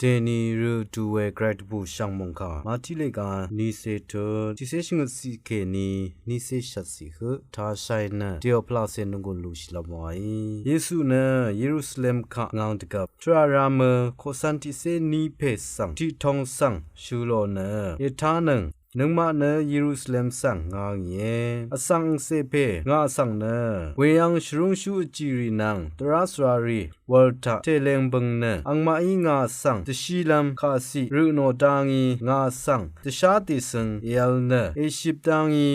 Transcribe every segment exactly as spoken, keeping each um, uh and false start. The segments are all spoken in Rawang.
Dèní rø tù we Gvray dvbù shv̀ng mòngkà Màtí lèga nícé tut tiqcé shvngøt ciq kèní nícé shvt ciq høq tashai nø dèò pvlacè nònggùn lúshìlv́m wàí. Yesu nø Yerusalem kaq ngvng dvgvp tvrà rā mø koqcv̄n tiqcé ní pè svng tiqtong svng shø̀ lò nø ètánøng nøngmaq nø Yerusalem svng ngà ngìe. Vsvng angcè pè ngà svng nø weyv̄ng shvrúngshú vjìrì nvng dvrá svrarì wur taq tèleng bøng nø angmaqí ngà svng dvshílv́m kàciq rø tnò dá ngí ngà svng dvshá dèsøng èv̄l nø èship dá ngí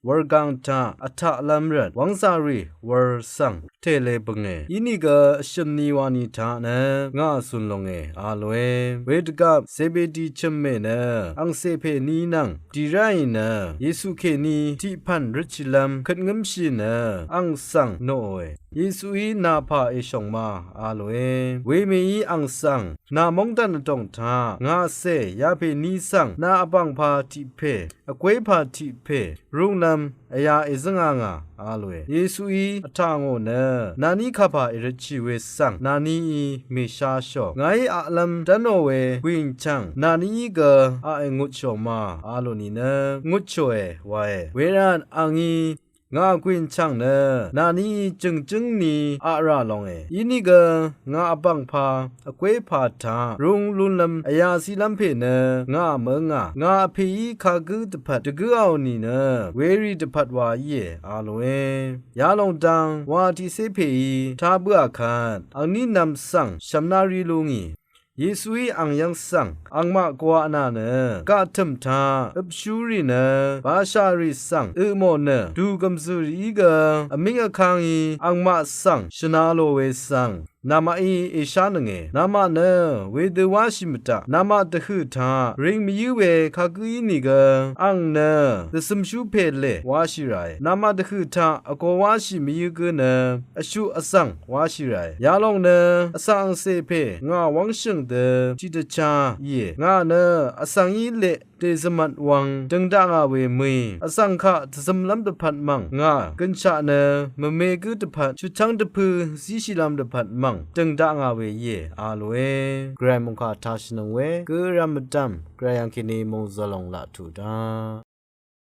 wurgàng taq vtaqlv́m rvt wv́ngzàrì wur svng tèle bønge. Inìgø vshø̀m ni wani taq nø ngà zùn longe a lòe. Wedvgvp Zebedi chø̀mmè nø angcè pè ní nvng dì ráì nø Yesu kèní tiq pv̀n røtshìlv́m køt ngǿmshì nø ang svng noqòe. Yesuí nà pà èshòng ma a lòe. Wemèí ang svng nà móngdàn vdòng taq ngàcè yapè ní svng nà vbàngpā tiq pè vgwépā tiq pè rúnglv́m vyā èzǿngā ngà a lòe. Yesuí vtà ngò nø nàní kapà èrøtshì we svng nàníí mèsháshò. Ngàí aqlv́m dv́nò we gwìng chv̀ng nàníí gø aq èngutshò ma a lò nìnø ngutshòe wae. Wervt àngí ngà gwìng chv̀ng nø nàníí jø̀ngjǿng ni aq rà longe. Inìgø ngà vbàngpā vgwépā taq rúng lúnlv́m vyā zílv́m pè nø ngà mø̀ǿngà. Ngà vpèí kagǿ dvpvt dvgǿaò nìnø werì dvpvt wa íe a lòe. Yalòng dang wa tiqcé pèí tá bǿà kvt angní nv̄m svng shv̀mná rí lú ngì. Yesuí ang yv́ng svng angmaq gvwaq nà nø gaq tø̀m taq øpshú rì nø bashà rì svng ø mò nø dùgø̀m zø̀ rìí gø vmíng vká ngí angmaq svng shvna lò we svng namaqí èshánønge. Namaq nø wedø wáshì mvtaq. Namaq dvhø̀ taq ring mvyǿ we kagǿ ínìgø ang nø dvzømshú pèle wáshì ràe. Namaq dvhø̀ taq vgō wáshì mvyǿ gǿ nø vshuq vzv̀ng wáshì ràe. Yalòng nø vsvng angcè pè ngà wv́ngshø̀ng dø tiqdvchá íe. Ngà nø vsvng í leq dèzømvt wvng døng dakngà we mø̀í vsvng kaq dvzømlv́m dvpvt mv̀ng ngà gønshaq nø mvme gǿ dvpvt shvchv́ng dvpø̄ zíshìlv́m dvpvt mv̀ng døng dakngà we íe a lòe. Gvray mòngkà tashìnøng we gǿ rv̄m mvdv̀m Gvray yv̀ng kèní mòngzø̀lòng laq tuq dá